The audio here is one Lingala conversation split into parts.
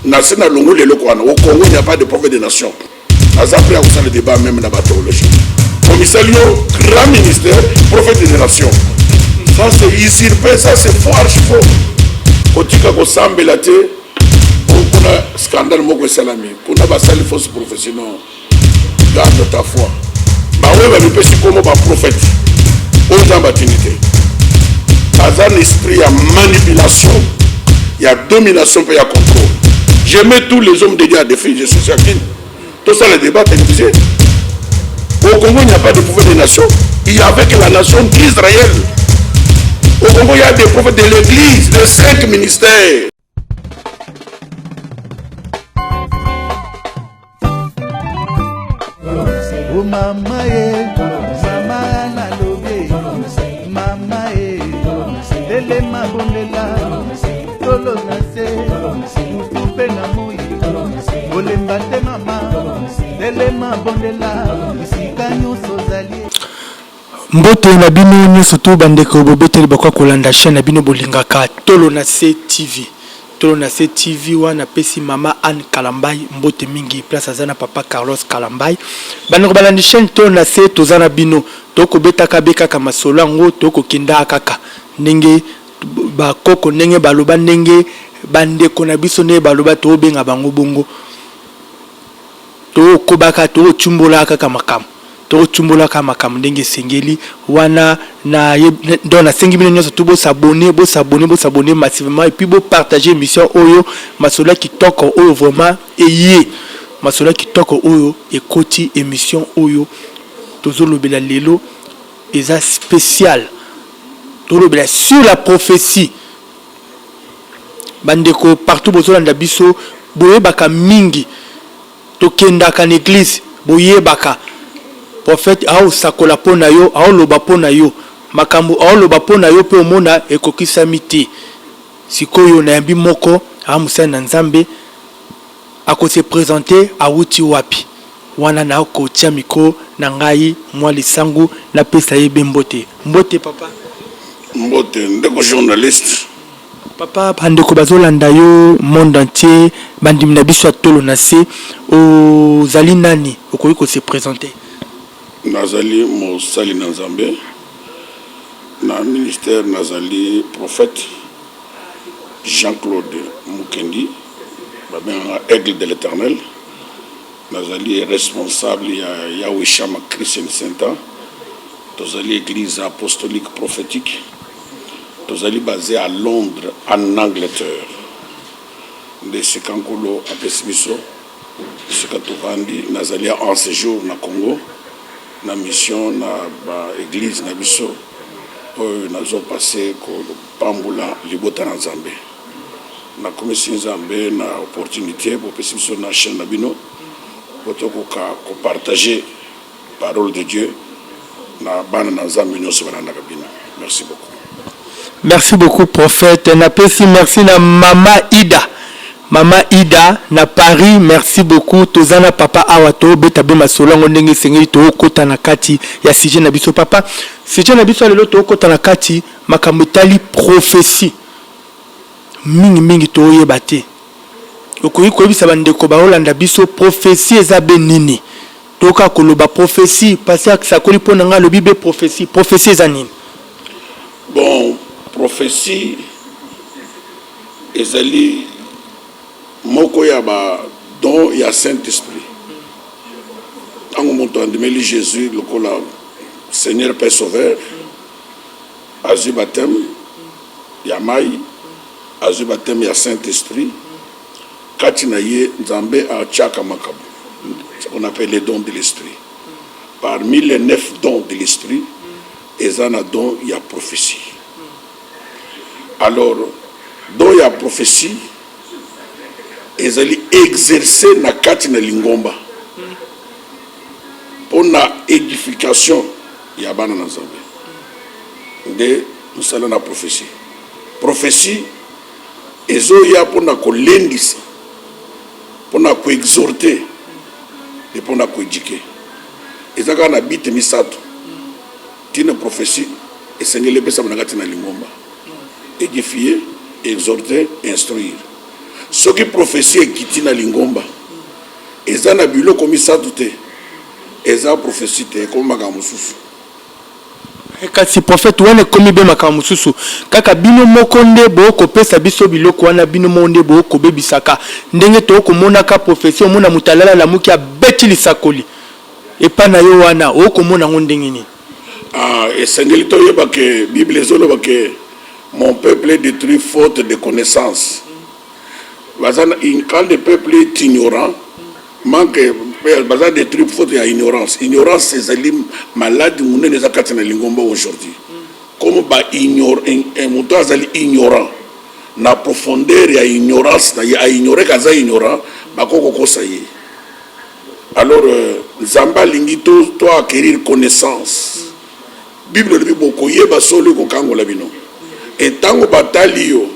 Nase na longoli eloko wana. Au Congo, il n'y a pas de prophète de nation. Naza prêt à kosala débat même na ba théologie. Komisali yo grand ministère, prophète de nation. Ça c'est usurpé, ça c'est faux, archi faux. Kotika kosambela te kuna scandale moko esalami kuna basali fausse prophétie non. Garde ta foi. Baoyo bamipesi nkombo ba prophète oyo Nzambe atindi te baza na esprit ya manipulation, ya domination mpe ya contrôle. Je mets tous les hommes de Dieu à défi, je suis certain. Tout ça, le débat télévisé. Au Congo, il n'y a pas de prophète des nations. Il y avait que la nation d'Israël. Au Congo, il y a des prophètes de l'église, de cinq ministères. Oh mama ye, mama nalobi, mama ye, telema bondela, tolo na se, butu mpe na moi, kolemba te mama, telema bondela, esika nyonso ozali. Mbote na bino nionso tout ba ndeko bobeteli bakwa kolanda chaine na bino bolingaka tolo na se TV tolo na se TV wana pesi mama Anne Kalambay mbote mingi place aza na papa Carlos Kalambay ba ndeko balandi chaine tolo na se toza na bino toko betaka be kaka masolo yango toko kendaa kaka ndenge ba koko ndenge baloba ndenge ba ndeko na biso ndenge baloba tobenga bango bongo. Toko kobaka toko tshumbolaka kaka makambo toko tshumbolaka makambo ndenge esengeli wana na donc na sengi bino nionso tout bo s'abonner bo s'abonner bo s'abonner massivement et puis bo partager emission oyo masolo ya kitoko oyo vraiment eye masolo ya kitoko oyo ekoti emission oyo tozo lobela lelo eza special tolobela sur la prophetie. Ba ndeko partout bozolanda biso boyebaka mingi tokendaka na eglise boyebaka prophète aosakola po na yo aoloba po na yo makambo aoloba po na yo pe omona ekokisami te sikoyo nayambi moko aa mosali na nzambe ako se presenter awuti wapi wana nako tia micro na ngai mua lisangu napesa ye be mbote. Mbote papa. Mbote ndeko journaliste. Papa ba ndeko bazo landa yo monde entier ba ndimi na biso ya tolo na se ozali nani okoki ko se presenter? Nazali mosali na Nzambe na ministère nazali prophète Jean Claude Mukendi babengaka nga aigle de l'eternel nazali responsable ya Yahweh Shama Christian Center tozali eglise apostolique prophetique tozali base à Londres en Angleterre nde esika Nkolo apesi biso esika tovandi nazali en sejour na Congo na mission na ba eglise na biso oyo nazo passe Pambola libota na Nzambe. Nakumisi Nzambe na opportunite bopesi biso na chaine na bino po tokoka ko partager parole de Dieu na bana na Nzambe nionso balandaka bino. Merci beaucoup. Merci beaucoup prophète napesi merci na mama Ida mama Ida na Paris merci beaucoup toza na papa awa tobeta be masolo yango ndenge esengeli tokota na kati ya sujet na biso papa sujet na biso ya lelo tokota na kati Makambo etali prophetie mingi mingi toyeba te. Okoki koyebisa ba ndeko baolanda biso prophetie eza be nini? Toyoka koloba prophetie, pasteur asakoli po na nga alobi be prophetie, prophetie eza nini? Bon prophetie ezali moko ya ba don ya saint esprit. Tango moto andimeli Jesus lokola seigneur pe sauveur, Azui bapteme ya mayi, azui bapteme ya saint esprit, kati na ye Nzambe atiaka makabo, ce qu'on appelle les dons de l'esprit. Parmi les 9 dons de l'esprit, eza na don ya prophetie. Alors don ya prophetie ezali exercer na kati na lingomba pona edification ya bana na Nzambe nde mosala na prophetie. Prophetie ezoya pona kolendisa, pona ko exhorter et pona ko eduquer. Eza kaka na but misato tina prophetie esengeli epesama na kati na lingomba, edifier, exhorter, instruire. Soki prophetie ekiti na lingomba eza na biloko misatu te, eza prophetie te, ekomi makambo mosusu. Kasi prophète wana ekomi be makambo mosusu kaka bino moko nde bo kopesa biso biloko wana bino moko nde bo kobebisaka ndenge to komonaka prophetie omona moto alala alamuki abeti lisakoli epa na yo wana okomona yango ndenge nini? Ah, esengeli toyeba ke Bible ezoloba ke mon peuple est detruit faute de connaissance. Baza na, quand le peuple est ignorant, manque baza detruit faute ya ignorance. Ignorance ezali maladi monene eza kati na lingomba aujourd'hui. Comme ba ignore, moto azali ignorant na profondeur ya ignorance na ye, a ignore ke aza ignorant, bakoki kokosa ye. Alors Nzambe alingi to to acquerir connaissance. Bible elobi bokoyeba solo ekokangola bino. Et tango batali yo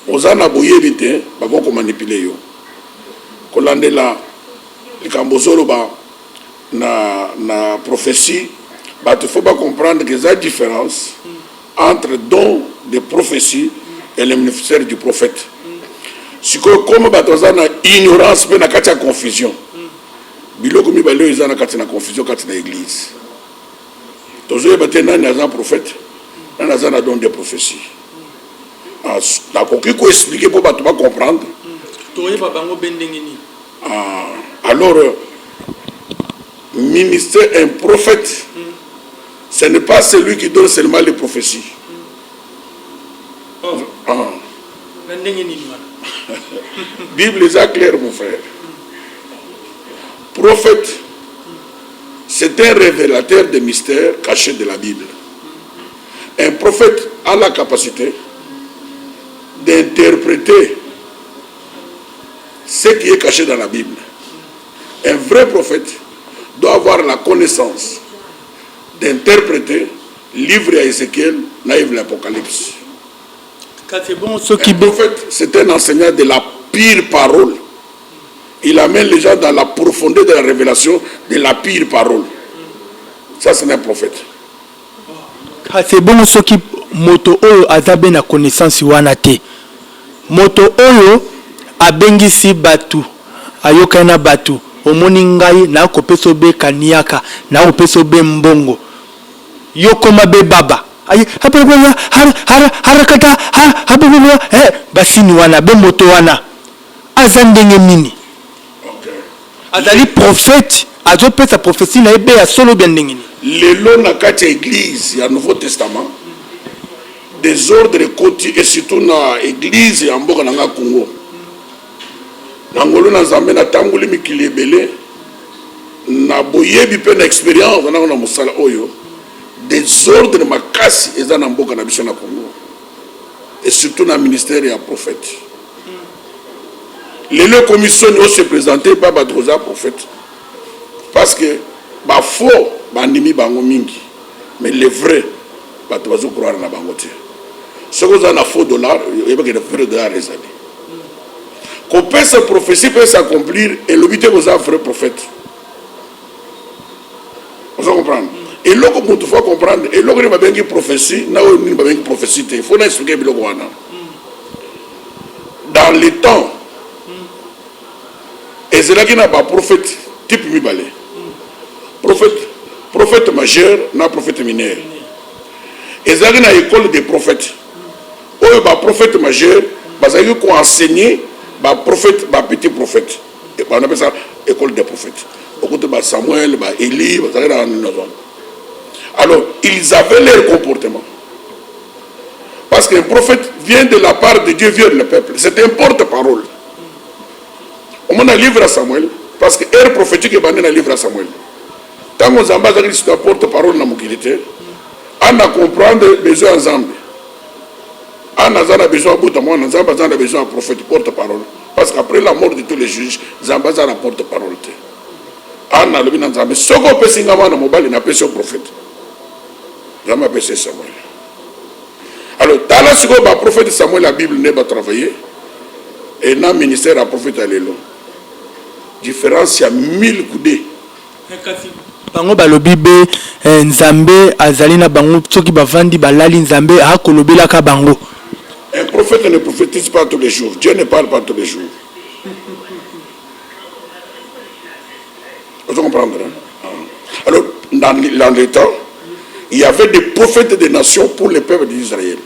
oza na boyebi te bakoki ko manipuler yo. Kolandela likambo ozoloba na na prophetie bato faut ba comprendre que eza difference entre don de prophetie et le ministère du prophète. Sikoyo comme bato baza na ignorance mpe na kati ya confusion, biloko mibale oyo eza na kati na confusion kati na eglise, tozoyeba te nani aza prophète, nani aza na don de prophetie. Ah, nakoki ko expliquer mpo bato ba comprendre. Toyeba bango be ndenge nini? Ah, alors ministère un prophète Ce n'est pas celui qui donne seulement les prophéties. Oh. Ah. Na ndenge nini wana? Bible eza claire mon frère. Prophète, c'est un révélateur des mystères cachés de la Bible. Un prophète a la capacité d'interpréter ce qui est caché dans la Bible. Un vrai prophète doit avoir la connaissance d'interpreter livre ya Ezechiel na livre ya Apocalypse. Kasi bon soki Un prophète, c'est un enseignant de la pire parole. Il amène les gens dans la profondeur de la révélation de la pire parole. Ça, c'est un prophète. Kasi ebongo soki moto oyo aza be na connaissance wana te? Moto oyo abengisi batu ayokani na batu omoni ngai nakopesa yo be kaniaka nakopesa yo be mbongo yo koma be baba aye harakata ha basini wana be moto wana aza ndenge nini? Azali prophète azo pesa prophetie na ye be ya solo bien ndenge nini? Lelo na kati ya eglise ya nouveau testament desordre ekoti et surtout na eglise ya mboka na nga Congo. Na ngolu na Nzambe na tamboli mikili ebele na boyebi pe na experience na na mosala oyo desordre makasi eza na mboka na biso na Congo et surtout na ministère ya prophète. Lelo ekomi soni o se presenter epa bato koza prophète parce que ba faux bandimi bango mingi mais les vrais bato bazo croire na bango te. Soki oza na faux dollar oyebaki na vrai dollar ezali. Kopesa prophetie pe s'accomplir elobi te koza vrai prophète. Ozo comprendre? Eloko mutu faut comprendre eloko nini babengi prophetie na oyo nini babengi prophetie te. Faut na expliquer biloko wana. Dans le temps ezelaki na ba prophète type mibale. Prophète prophète majeur na prophète mineur. Ezalaki na école des prophètes. Oyo ba prophète majeur bazalaki ko enseigner ba prophète ba petits prophètes. Bana pesa école des prophètes. Okuti ba Samuel, ba Élie, bazalaki na nini wana. Alors, ils avaient leur comportement. Parce qu'un prophète vient de la part de Dieu vers le peuple. C'est un porte-parole. On a livre à Samuel, parce que ère prophétique est bandé dans livre à Samuel. Tant qu'on Nzambe azalaki lisusu na porte-parole na mokili te, ana comprendre besoin ya Nzambe. Ana aza na besoin abota mwana, Nzambe aza na besoin ya prophète porte-parole. Parce qu'après la mort de tous les juges, Nzambe aza na porte-parole te. Ana alobi na Nzambe, soki opesi nga mwana mobali, napesi yo prophète. Nzambe apesi Samuel. Alors tala sikoyo ba prophète Samuel ya Bible nde ba travailler et na ministère ya prophète ya lelo. Différence ya 1000 coudes. Kasi bango balobi be eh, Nzambe azali na bango soki bavandi balali Nzambe akolobelaka bango. Un prophète prophètes ne prophétisent pas tous les jours. Dieu ne parle pas tous les jours. Vous comprendre hein? Ah. Alors, dans, dans le temps, il y avait des prophètes des nations pour le peuple d'Israël.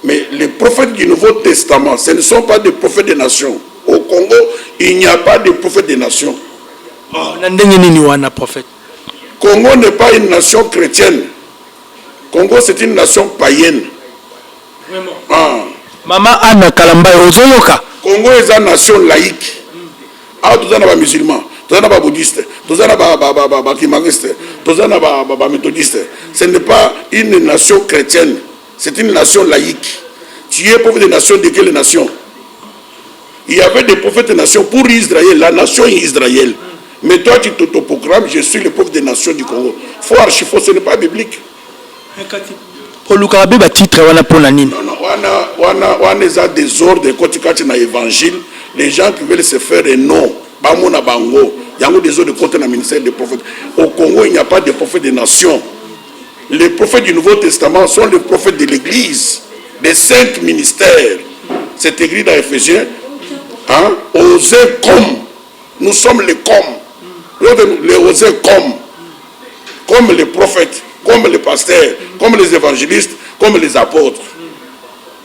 Mais les prophètes du Nouveau Testament, ce ne sont pas des prophètes des nations. Au Congo, il n'y a pas de prophètes des nations. Oh, na ndenge nini wana prophète? Congo n'est pas une nation chrétienne. Congo, c'est une nation païenne. Vraiment. Ah. Mama Anna Kalambay ozoyoka? Congo eza nation laïque. Awa toza na ba musulmans, toza na ba bouddhistes, toza na ba ba ba ba, ba kimbanguistes, toza na ba ba, ba méthodistes. Ce n'est pas une nation chrétienne, c'est une nation laïque. Tu es prophète de nation de quelle nation? Il y avait des prophètes de nation pour Israël, la nation Israël. Mais toi, tu t'autoproclames, je suis le prophète des nations du Congo. Faux, archi faux, ce n'est pas biblique. Olukaka be ba titre wana pona nini? Non, non, wana, wana, wana eza desordre ekoti kati na évangile. Les gens qui veulent se faire un nom, bamona bango, yango desordre ekoti na ministère des prophètes. Au Congo, il n'y a pas de prophètes des nations. Les prophètes du Nouveau Testament sont les prophètes de l'Église, des cinq ministères. C'est écrit dans Ephésiens, hein, osez comme. Nous sommes les comme. Les osez comme. Comme les prophètes, comme les pasteurs, comme les évangélistes, comme les apôtres.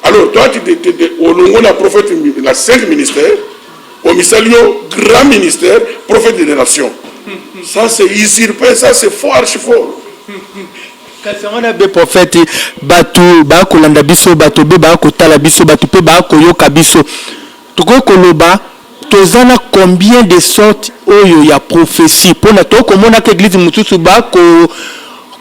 Alors toi, tu te, te, au longo la prophète, la cinq ministères, au misalio, grand ministère, prophète des nations. Ça c'est usurpé, ça c'est faux, archi faux. Kasi yango wana be prophète, bato bakolanda biso, bato be bakotala biso, bato pe bakoyoka biso. Tokoki koloba toza na combien de sortes oyo ya prophetie pona to komonaka eglise mosusu ba ko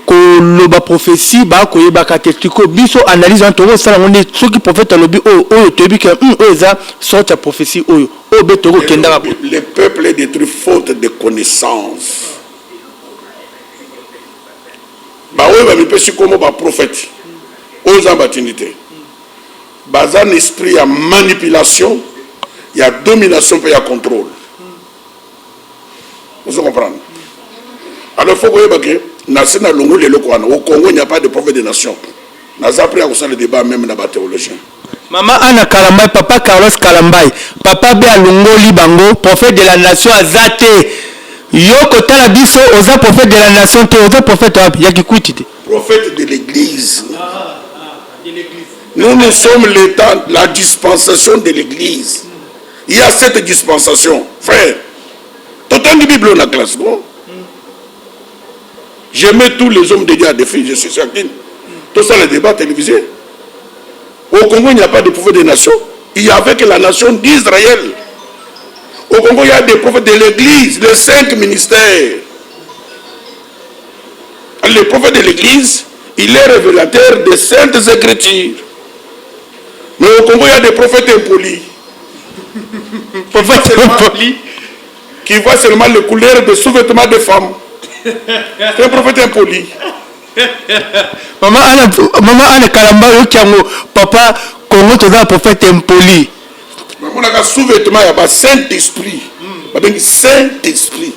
koloba prophetie ba koyebaka te sikoyo biso analyse wana tokoki kosala yango nde soki prophète alobi oyo oyo toyebi ke hum oyo eza sorte ya prophetie oyo oyo be tokoki kokendaka boye. Le peuple est detruit faute de connaissance. Ba oyo bamipesi kombo ba prophète oyo Nzambe atindi te. Baza na esprit ya manipulation, ya domination pe ya controle. Ozo comprendre? Alors faut koyeba ke nasi na longoli eloko wana. Au Congo il n'y a pas de prophète de nation. Naza prêt ya kosala debat meme na ba theologiens. Maman Anna Kalambay, papa Carlos Kalambay, papa be alongoli bango prophète de la nation aza te. Yo kotala biso oza prophète de la nation te, oza prophète wapi? Ya kikwiti te. Prophète de l'eglise. Nous, nous sommes l'état, la dispensation de l'église. Il y a cette dispensation, frère. Totangi Bible na classe, non? Je mets tous les hommes de Dieu à défi, je suis certain. Tout ça, le débat télévisé. Au Congo, il n'y a pas de prophète des nations. Il n'y avait que la nation d'Israël. Au Congo, il y a des prophètes de l'église, les cinq ministères. Le prophète de l'église, il est révélateur des saintes écritures. Mais au Congo, il y a des prophètes impolis. Prophètes impolis. Qui voient seulement les couleurs des sous-vêtements des femmes. C'est un prophète impoli. Maman Anna, maman Anna Kalamba, yoki yango, papa Congo toza prophète impoli. Bamonaka sous-vêtement ya ba Saint-Esprit. Babengi Saint-Esprit.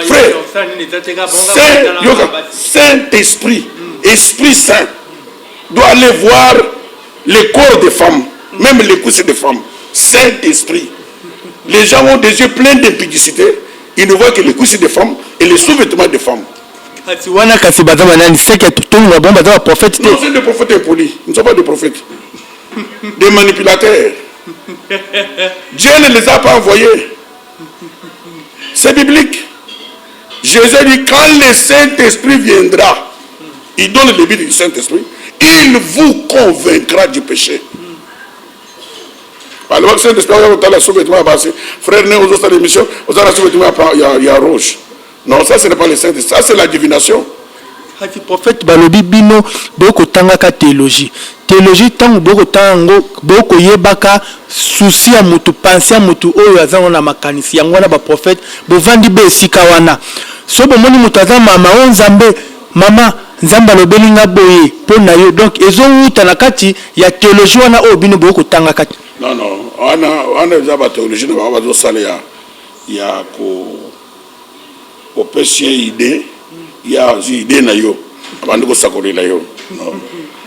Frère, Saint, yoka, Saint-Esprit, Esprit Saint, doit aller voir les corps des femmes, même les couches des femmes. Saint-Esprit. Les gens ont des yeux pleins d'impudicité, ils ne voient que les couches des femmes et les sous-vêtements des femmes. Kasi wana kasi baza banani seke tonga bango baza ba prophète te. Non, c'est des prophètes impolis. Ils ne sont pas des prophètes. Des manipulateurs. Dieu ne les a pas envoyés. C'est biblique. Jésus dit, quand le Saint-Esprit viendra, il donne le but du Saint-Esprit, il vous convaincra du péché. Alors, Saint-Esprit, frère, nous émission, il y a rouge. Non, ça ce n'est pas le Saint-Esprit, ça c'est la divination. Kasi prophète balobi bino bokotangaka theologie theologie tango bokotanga yango bokoyebaka souci ya mutu pensee ya mutu oyo aza ngo na makanisi yango wana ba prophète bovandi be esika wana soki bomoni mutu aza mama o nzambe mama nzambe alobeli nga boye po na yo donc ezowuta na kati ya theologie wana oyo bino bokotangaka. Non non wana wana eza ba theologie na bango bazosala ya ya ko Opesi ye idee, ye azui idee na yo, abandi kosakolela yo. Non,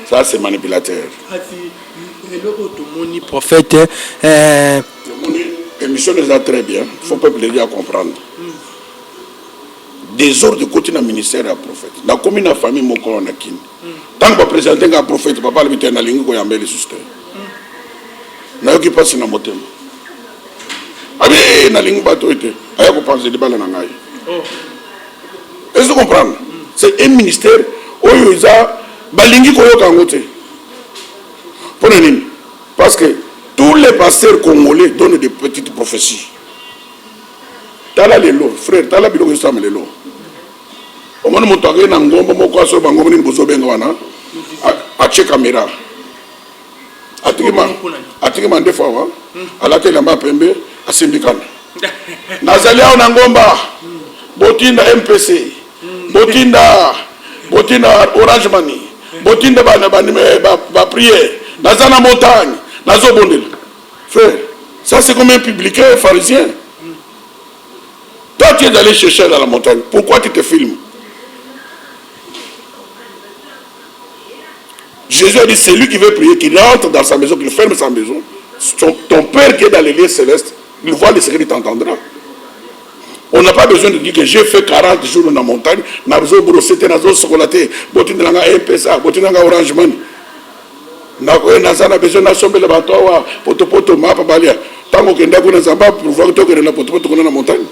ça c'est manipulateur. Kasi Eloko tomoni prophète eh... Tomoni émission eza très bien, faut peuple ya comprendre. Désordre ekoti na ministère ya prophète. Nakomi na famille moko na Kin. Ntango bapresente nga prophète, papa alobi te, nalingi koyamba ye lisusu te. Nayoki mpasi na motema. Abi nalingi bato oyo te, aya kopanza libala na ngai. Est-ce que comprendre? C'est un ministère oyo eza balingi koyoka yango te. Mpo na nini? Parce que tous les pasteurs congolais donnent des petites prophéties. Tala lelo, frère, tala biloko esalama lelo. Omoni moto akei na ngomba moko aso bangomba nini bozobenga wana, atie kamera, atiki mandefu awa, alati elamba ya pembe, asimbi kanda. Nazali awa na ngomba, botinda MPC, botinda botinda Orange Money, botinda ba prière, naza na montagne, nazobondela. Frère, ça c'est comme un publicain pharisien. Toi tu es allé chercher dans la montagne, pourquoi tu te filmes? Jésus a dit, c'est lui qui veut prier, qu'il entre dans sa maison, qu'il ferme sa maison. Ton Père qui est dans les lieux célestes, il voit le secret, il t'entendra. On n'a pas besoin de dire que j'ai fait 40 jours dans la montagne, nazo brosser te, nazo sokola te, botinda nga M-Pesa, botinda nga Orange Money. Nakoye naza na besoin nasombela bato awa potopoto mapa balia. Ntango okenda kuna Nzambe aprouva te okende na potopoto kuna na montagne.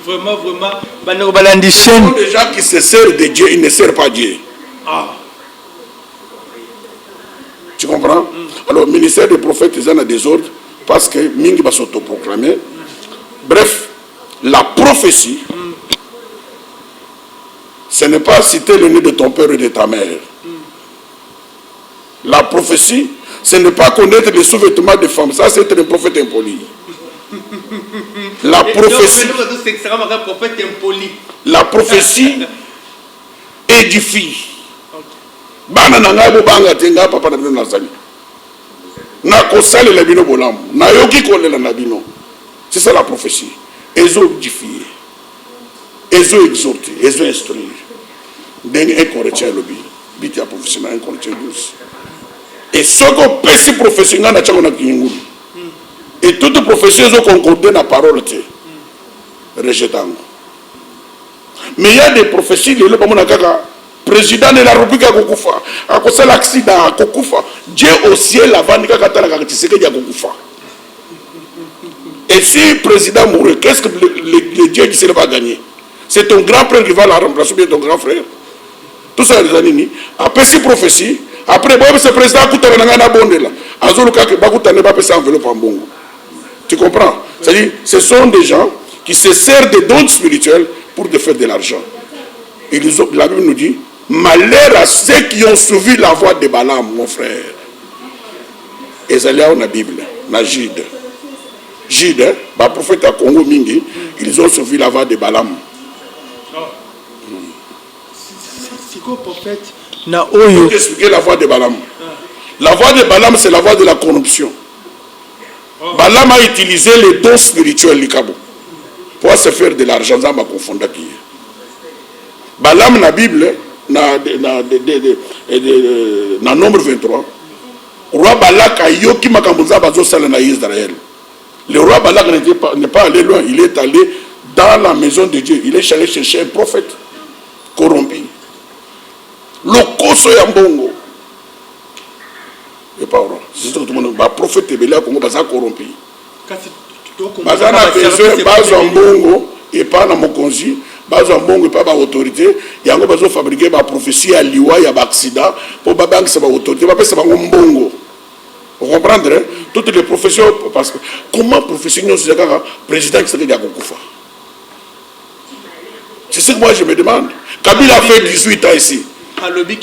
Vraiment, vraiment, bandeko balandi chaîne. Des gens qui se servent de Dieu, ils ne servent pas Dieu. Ah. Tu comprends? Alors, ministère des prophètes, ils en ont des ordres parce que mingi va s'autoproclamer. Bref, la prophétie, ce n'est pas citer le nom de ton père et de ta mère. La prophétie, ce n'est pas connaître les sous-vêtements des femmes. Ça, c'est être un prophète impoli. La prophétie, la prophétie édifie. Bana na ngai bobanga te, ngai papa na bino nazali. Nakosalela bino bolamu, nayoki kolela na bino. C'est ça la prophétie. Ezo édifier, ezo exhorter, ezo instruire. Ndenge 1 Corinthiens alobi, but ya prophétie na 1 Corinthiens 12. Et soki opesi prophétie, ngai natiango na kingulu. Et toute prophétie ezo concorder na parole te, rejette yango. Mais il y a des prophéties lelo bamona kaka président de la République akokufa, akosala accident, akokufa. Dieu au ciel avandi kaka atalaka Tshisekedi akokufa. Et si président mourait, qu'est-ce que le Dieu du ciel va gagner? C'est ton grand frère qui va la remplacer, ou bien ton grand frère. Tout ça, les nini. Après si prophétie, après boyebisa président akutana na ngai na bondela. Azoluka ke bakutana bapesa enveloppe en bongo. Tu comprends? C'est-à-dire, ce sont des gens qui se servent des dons spirituels pour te faire de l'argent. Et la Bible nous dit, malheur à ceux qui ont suivi la voie de Balaam, mon frère. Ezali awa na Bible, na Jude. Jude, ba prophète ya Congo mingi, ils ont suivi la voie de Balaam. Siko prophète na oyo. Pour expliquer la voie de Balaam. La voie de Balaam, c'est la voie de la corruption. Balaam a utilisé les dons spirituels likabo pour se faire de l'argent. Nzambe akofondaki ye. Balaam na Bible na na de, de, de, de, na nombre 23, roi Balak ayoki makambo Nzambe azosala na Israël. Le roi Balak n'était pas, n'est pas allé loin, il est allé dans la maison de Dieu. Il est allé chercher un prophète corrompu. Lokoso ya mbongo. Epa roi. C'est ce que tout le monde, ba prophète ebele ya Congo baza corrompu. Baza na besoin bazwa mbongo epa na mokonzi, bazwa mbongo epa ba autorité, yango bazo fabriquer ba prophétie ya liwa ya ba accident po babangisa ba autorité, bapesa bango mbongo. Vous comprendre hein? Toutes les prophéties, parce que comment prophétie nyonso eza kaka président Tshisekedi akokufa? C'est ce que moi je me demande. Kabila a fait 18 ans ici.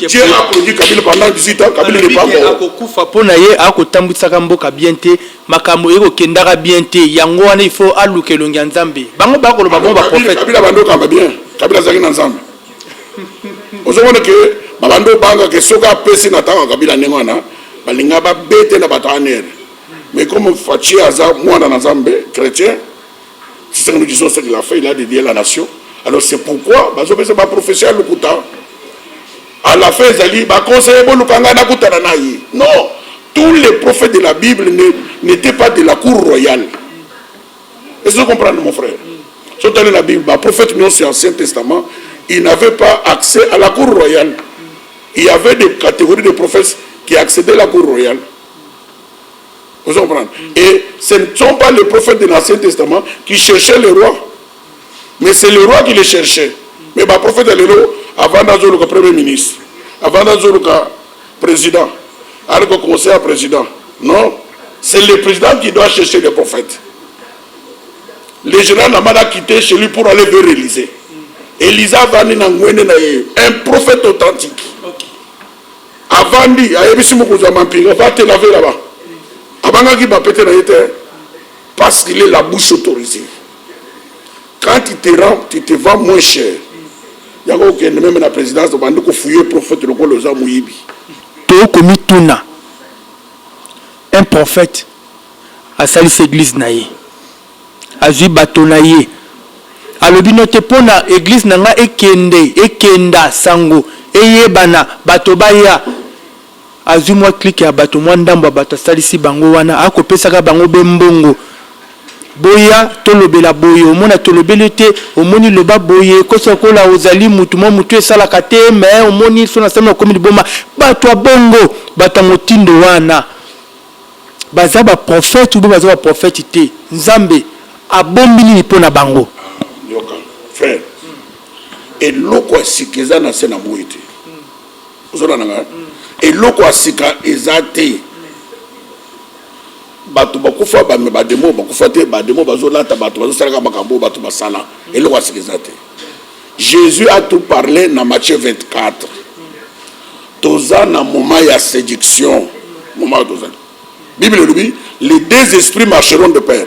Dieu a produit Kabila pendant 18 ans, Kabila n'est pas mort. Akokufa mpo na ye akotambwisaka mboka bien te, makambo ekokendaka bien te, yango wana il faut aluka elongi ya Nzambe. Bango bakoloba bongo ba prophète. Kabila bando kamba bien. Kabila azalaki na Nzambe. Ozomona ke babando obanga ke soki apesi na ntango ya Kabila ndenge wana balinga babete na bato ANR. Mais comme Fatshi aza mwana na Nzambe, chrétien, c'est ce que nous disons, ce qu'il a fait, il a dédié la nation. Alors c'est pourquoi bazopesa ba prophétie ya lokuta. À la fin ezali ba conseiller boluka ngai nakutana na ye. Non, tous les prophètes de la Bible n'étaient pas de la cour royale. Est-ce que vous comprenez mon frère? Soki otali na Bible, ba prophètes nyonso ya Ancien Testament, ils n'avaient pas accès à la cour royale. Il y avait des catégories de prophètes qui accédaient à la cour royale. Vous comprenez? Et ce ne sont pas les prophètes de l'Ancien Testament qui cherchaient le roi. Mais c'est le roi qui les cherchait. Mais ba prophète ya lelo avanda azoluka premier ministre, avanda azoluka président, aluka conseil ya président. Non, c'est le président qui doit chercher les prophètes. Le général Naaman a quitté chez lui pour aller vers Élisée. Élisée avandi na ngwende na ye, un prophète authentique. Avandi ayebisi mokonzi ya mampinga va te laver là-bas. Abangaki bapete na ye te parce qu'il est la bouche autorisée. Quand tu te rends, tu te vends moins cher. Yango okende meme na présidence obandi ko fouiller prophète lokola oza moyibi. Tokomituna, un prophète asalisi eglise na ye, azui bato na ye, alobi no te pona eglise na nga ekende, ekenda sango eyebana, bato baya. Azui mwa clique ya bato, mwa ndambo ya bato asalisi bango wana, akopesaka bango be mbongo, boya tolobela boye, omona tolobeli yo te, omoni loba boye, kosa lokola ozali mutu mwa mutu esalaka te, mais omoni soki nasali nakomi liboma, bato ya bongo, bato ya motindo wana baza ba prophète ou bien baza ba prophète te, Nzambe abombi nini mpo na bango? Yoka frère, eloko ya sika eza na se na moyi te. Ozolanda nga? Eloko ya sika eza te. Bato bakufa ba mais ba demons bakufa te, ba demons bazolata bato, bazosalaka makambo oyo bato basala. Eloko ya sika eza te. Jesus a tout parle na Matthieu 24. Toza na moment ya seduction, moment oyo tozali. Bible elobi les deux esprits marcheront de pair.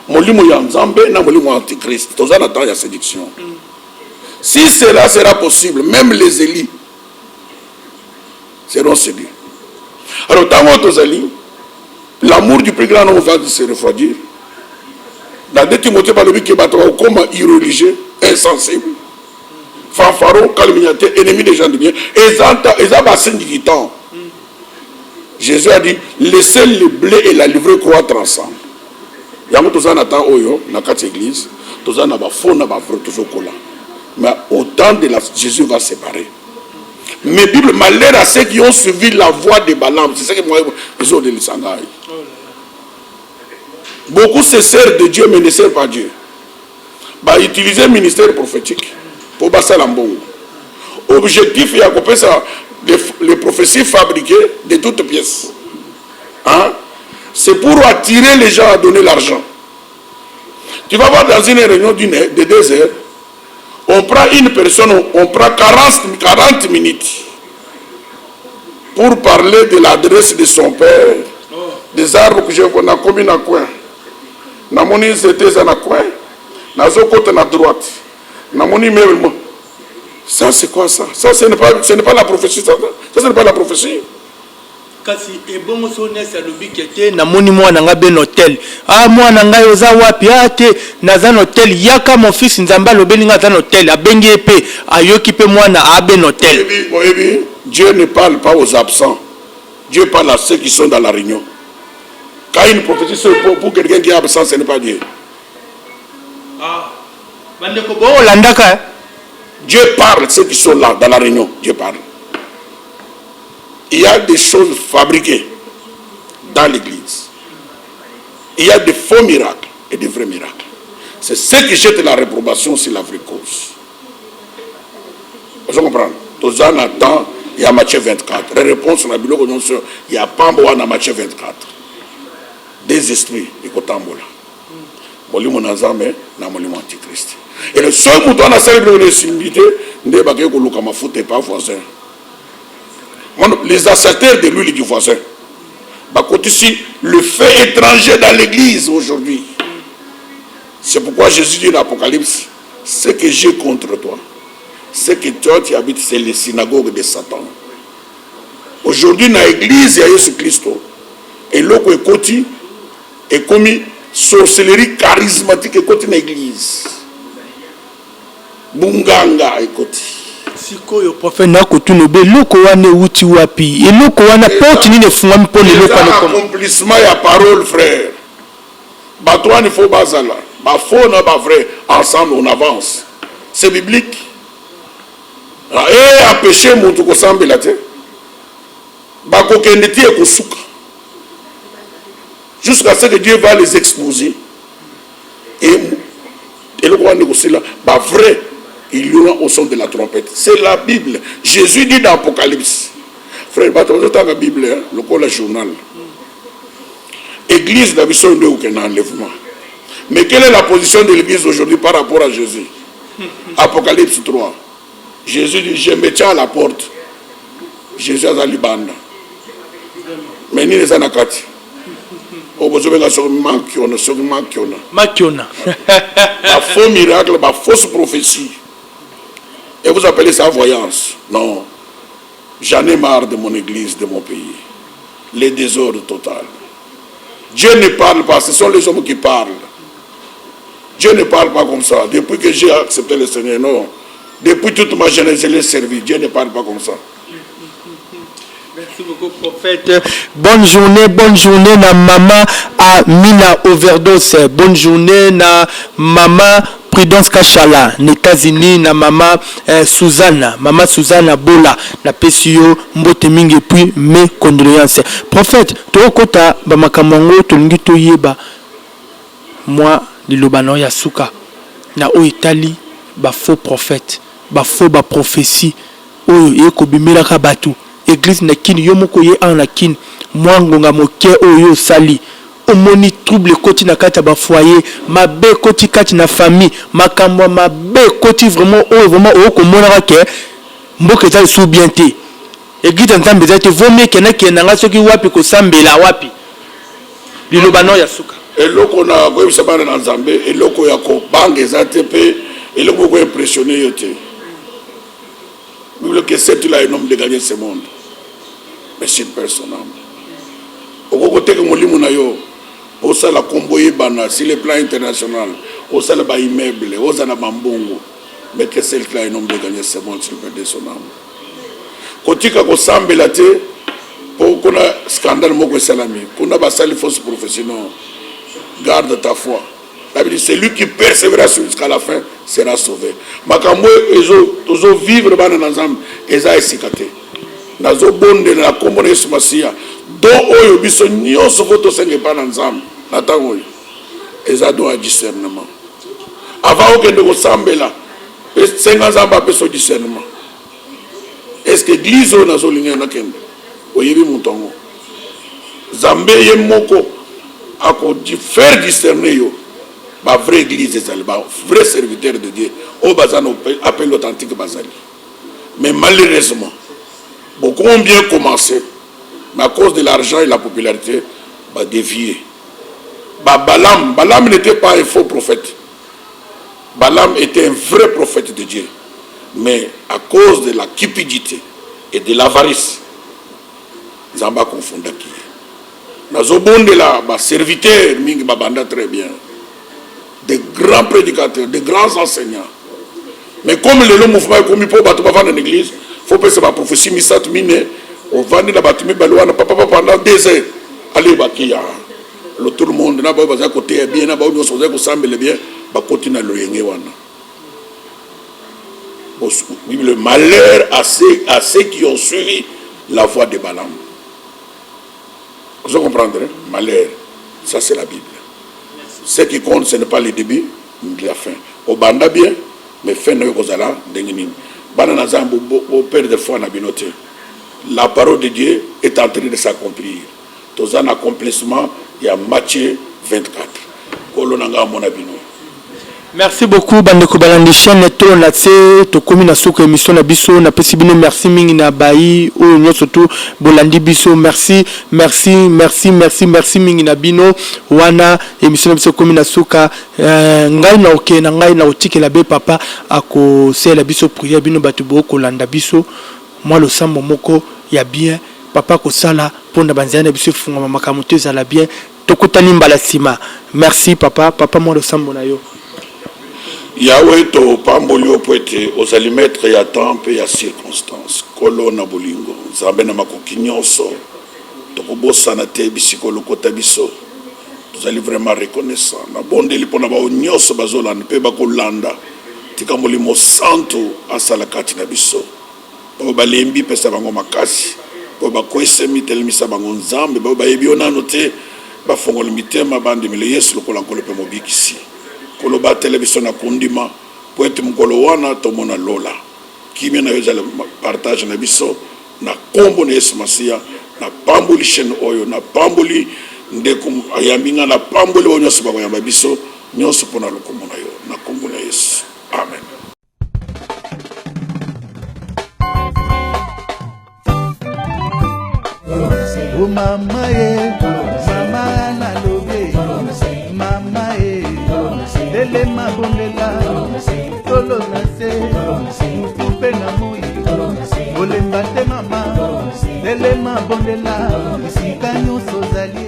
Molimo ya Nzambe na molimo ya antichrist. Toza na temps ya seduction. Si cela sera possible, meme les elis seront seduits. Alors tango tozali, l'amour du plus grand nombre va se refroidir. Na 2 Timothée balobi ke bato bakokoma irreligieux, insensible, fanfaron, calomniateur, ennemi des gens du bien. Eza eza ba signe du temps. Jésus a dit laissez le blé et la livrée croître ensemble. Yango toza na temps oyo na kati église toza na ba faux na ba vrai tozokola. Mais au temps de la Jésus va séparer. Mais Bible malheur à ceux qui ont suivi la voie de Balaam, c'est ce que moi ezodelisa ngai. Beaucoup se servent de Dieu mais ne servent pas Dieu. Ba utiliser ministère prophétique pour basala mbongo. Objectif ya kopesa les prophéties fabriquées de toutes pièces. Hein? C'est pour attirer les gens à donner l'argent. Tu vas voir dans une réunion d'une de deux heures, on prend une personne, on prend 40, 40 minutes pour parler de l'adresse de son père, des arbres que j'ai nakomi na coin. Namoni nzete eza na coin, nazokota na droite. Namoni immeuble. Ça c'est quoi ça? Ça ce n'est pas, ce n'est pas la prophétie ça. Ça ce n'est pas la prophétie. Kasi ebongo soki nurse alobi ke te namoni mwana nga be na hotel ah mwana ngai oza wapi ah te naza na hotel yaka mon fils nzambe alobeli nga aza na hotel abengi ye pe ayoki pe mwana abe na hotel. Oyebi, oyebi, Dieu ne parle pas aux absents. Dieu parle à ceux qui sont dans la réunion. Quand une prophétie c'est pour, pour quelqu'un qui est absent, ce n'est pas Dieu. Ah, bandeko bo olandaka eh? Dieu parle ceux qui sont là dans la réunion. Dieu parle. Il y a des choses fabriquées dans l'église. Il y a des faux miracles et des vrais miracles. C'est ce qui jette la réprobation sur la vraie cause. Vous comprenez? Toza na temps ya Matthieu 24. Réponse na biloko nyonso ya pambo wana Matthieu 24. Des esprits ekotambola. Molimo na Nzambe na molimo antichrist. Et le seul moto wana asali biloko na esimbi te nde bakei koluka mafuta epa voisin. Les acheteurs de l'huile du voisin. Bakotisi le fait étranger dans l'église aujourd'hui. C'est pourquoi Jésus dit dans l'Apocalypse, ce que j'ai contre toi, ce que toi tu habites, c'est les synagogues de Satan. Aujourd'hui, dans l'église, il y a Jésus Christ. Et eloko ekoti, ekomi sorcellerie charismatique ekoti na église. Bunganga ekoti. Sikoyo prophète nakotuna obe eloko wana ewuti wapi? Eloko wana porte nini efungwami mpo na eloko wana ekoma? Accomplissement ya parole, frère. Bato wana il faut bazala ba faux na ba vrai, ensemble on avance. C'est biblique. E empêcher mutu kosambela te. Bakokende ti ekosuka. Jusqu'à ce que Dieu va les exposer. Et eloko wana ekosila ba vrai, il y aura au son de la trompette. C'est la Bible. Jésus dit dans Apocalypse. Frère, bato bazotanga Bible, hein, lokola journal. Église na biso nde okende enlèvement. Mais quelle est la position de l'église aujourd'hui par rapport à Jésus? Apocalypse 3. Jésus dit: je me tiens à la porte. Jésus aza libanda. Mais nini eza na kati? Oyo bozobenga soki makiona, soki makiona. Makiona. Ba faux miracle, ba fausse prophétie. Et vous appelez ça voyance? Non. J'en ai marre de mon église, de mon pays. Les désordres total. Dieu ne parle pas, ce sont les hommes qui parlent. Dieu ne parle pas comme ça. Depuis que j'ai accepté le Seigneur, non. Depuis toute ma jeunesse, je l'ai servi. Dieu ne parle pas comme ça. Merci beaucoup, prophète. Bonne journée na maman Amina Overdose. Bonne journée na maman Prudence Kachala, na États-Unis, na maman Suzanne, maman Suzanne Bola, na pesio mbote mingi et puis mes condoléances. Prophète, tokota ba makambo yango tolingi toyeba mwa liloba na yo ya suka na oyo etali ba faux prophète, ba faux ba prophétie oyo ekobimelaka bato église na Kini. Yo moko ye awa na Kini, mwa ngonga moke oyo yo osali, omoni trouble ekoti na kati ya bafoyer, mabe ekoti kati na famille, makambo ya mabe ekoti vraiment, oyo vraiment okomonaka ke mboka eza lisusu bien te, église ya Nzambe eza te. Vaut mieux kende kende na ngai soki wapi kosambela wapi. Liloba no ya suka. Eloko na koyebisa bana na Nzambe, eloko ya kobanga eza te, mpe eloko moko impressionne yo te. Bible: que sert-il à un homme de gagner ce monde, mais s'il perd son âme? Okoki koteka molimo na yo, osala kombo oyebana sur le plan international, osala baimmeuble, oza na bambongo, mais que sert-il à un homme de gagner ce monde s'il perd son âme? Kotika kosambela te po kuna scandale moko esalami, kuna basali fausse prophétie. Non, garde ta foi. La Bible dit: celui qui persévérera jusqu'à la fin sera sauvé. Makambo oyo tozovivre, bana na Nzambe, eza esika te. Nazobondela na nkombo na Yesu Masiya, don oyo biso nyonso faut tosenga epai na Nzambe na ntango oyo eza don ya discernement. Avant okende kosambela, senga Nzambe apesa discernement. Est ce que église oyo nazolinga nakende, oyebi moto yango? Nzambe ye moko akofaire discerner yo. Bavrai église ezali, bavrai serviteur de Dieu oyo baza na appel authentique bazali. Mais malheureusement, beaucoup ont bien commencé, mais à cause de l'argent et la popularité, badévier. Ba Balaam, Balaam n'était pas un faux prophète. Balaam était un vrai prophète de Dieu, mais à cause de la cupidité et de l'avarice, Nzambe akonfondaki ye. Nazobondela baserviteur mingi babanda très bien, de grands prédicateurs, de grands enseignants, mais comme lelo mouvement ekomi mpo bato bavanda na église, faut pesa baprophétie misato, mine, ovandi na bato mibale wana papapa pendant 2 heures, ale bakiya lo. Tout le monde na baoyo bazali koteya bien, na baoyo nyonso bazali kosambela bien, bakoti na loyenge wana. Le malheur à ceux qui ont suivi la voie de Balaam. Vous comprendre, hein? Malheur, ça c'est la Bible. Ce qui compte, ce n'est pas le début, mais la fin. Obanda bien, mais fin na yo kozala ndenge nini? Bana na Nzambe, boperdre foi na bino te. La parole de Dieu est en train de s'accomplir. Toza na accomplissement ya Matthieu 24. Kolo na ngai amona bino. Merci beaucoup, bandeko balandi chaîne To na Se. Tokomi na suka émission na biso. Napesi bino merci mingi na bayi oyo nyonso tu bolandi biso. Merci, merci, merci, merci, merci mingi na bino wana. Émission na biso ekomi na suka. Ngai na okende na ngai na kotikela be papa akosalela biso prière. Bino bato bokolanda biso, mwa losambo moko ya bien papa kosala mpona banzela na biso efungwama, makambo to ezala bien. Tokutani mbala nsima. Merci papa. Papa, mwa losambo na yo. Yawe, topamboli yo mpo ete ozali maître ya temps mpe ya circonstance. Nkolo na bolingo, Nzambe na makoki nyonso, tokobosana te bisika olokota biso. Tozali vraiment reconnaissant. Nabondeli mpo na baoyo nyonso bazolanda mpe bakolanda. Tika Molimo Santu asala kati na biso. Baoyo balembi, pesa bango makasi. Baoyo bakweisami, telemisa bango, Nzambe. Baoyo bayebi yo nano te, bafongola mitema, bandimela Yesu lokola Nkolo mpe Mobikisi. Nkolo, batela biso na kondima, mpo ete mokolo wana tomona lola. Kimia na yo ezala partage na biso, na kombo na Yesu Masiya. Napamboli chaine oyo, napamboli ndeko ayambi nga, napamboli baoyo nyonso bakoyamba biso, nyonso mpo na lokumu na yo, na kombo na Yesu, amen. O mama ye, mama nalobi, mama ye, telema bondela, tolo na se, mutu mpe na moi, kolemba te mama, telema bondela, esika nyonso ozali.